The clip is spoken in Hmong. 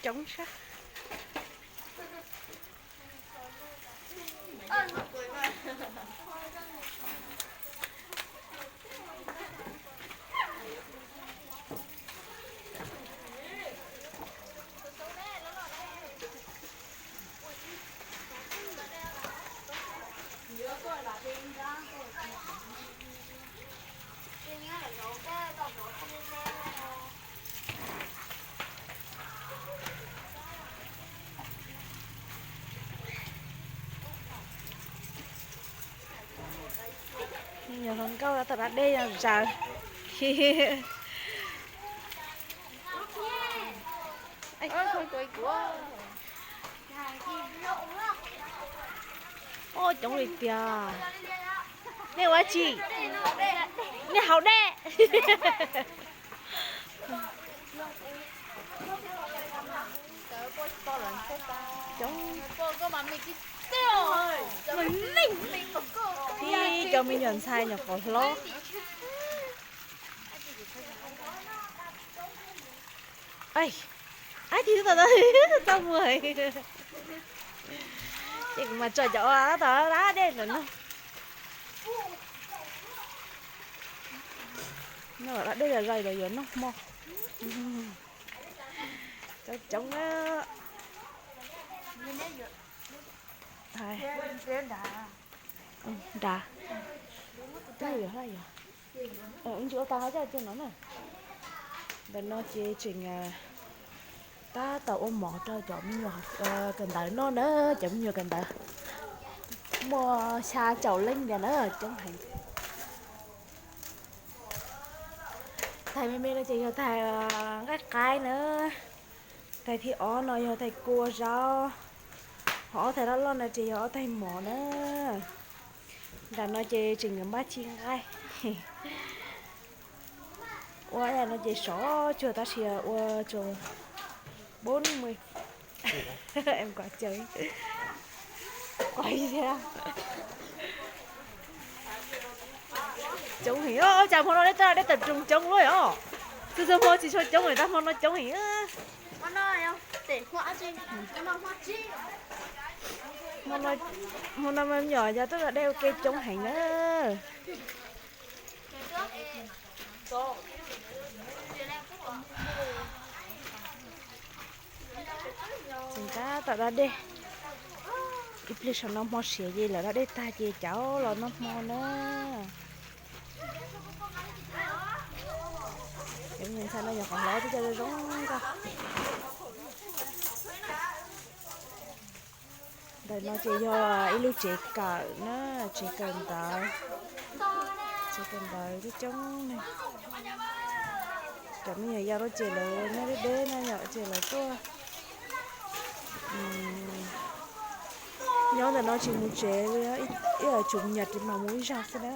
Coob sab. Nyuam hluas nkauj tau da dej zaws. Oj, coob li tiag. Nej ua dab tsi? Nej haus dej. Ib cov me nyuam ntxhais nyuam qhuav hlob. Ab, tig tau, tau mus. Ces kuv mas tso cov ua tab tom da dej ntawm no. No da dej zog zog los yuav noj hmo. Coob coob na. Nrad. Twb yuav haj yog. Ntsis ua tag ho coj cia no na. Ntawm no ces tseem tab tom ua mov rau cov me nyuam kawm ntawv noj na, cov me nyuam kawm ntawv. Muaj xya caum leej tiag na, coob heev. Thaim me me no ces yog thaim nqaij qaib na, thaim thib ob no yog thaim kua zaub, ho ob thaim loj loj no ces yog ob thaim mov na. Nram no ces tseem npaj ci nqaij. Ua yam no ces sov cuag tab sis ua tsoos bốn mươi. Em có chơi. Quay thiab. Coob heev, cas hmo no dej tawm roos coob luaj os. Txhua txhua hmo tsis tshua coob, tab hmo no coob heev. Hmo no me nyuam yaus tuaj da dej ua ke coob heev na. Tseem tab tom da dej. Ib pliag saum no hmo siav ces lawv da dej tag ces cov los noj hmo na. Cov me ntxhais no nyuam qhuav hlob twb cov zoo zoo nkauj. Ntawm no ces yog ib lub tsev kawm na, tsev kawm ntawv. Tsev kawm ntawv coob coob ne. Cov me nyuam yaus no ces lawv nyob deb deb na yom, ces lawv tuaj nyob ntawm no tsis mus tsev li, ib yam tsum me nyuam ris mas mus ib zaug xwb na.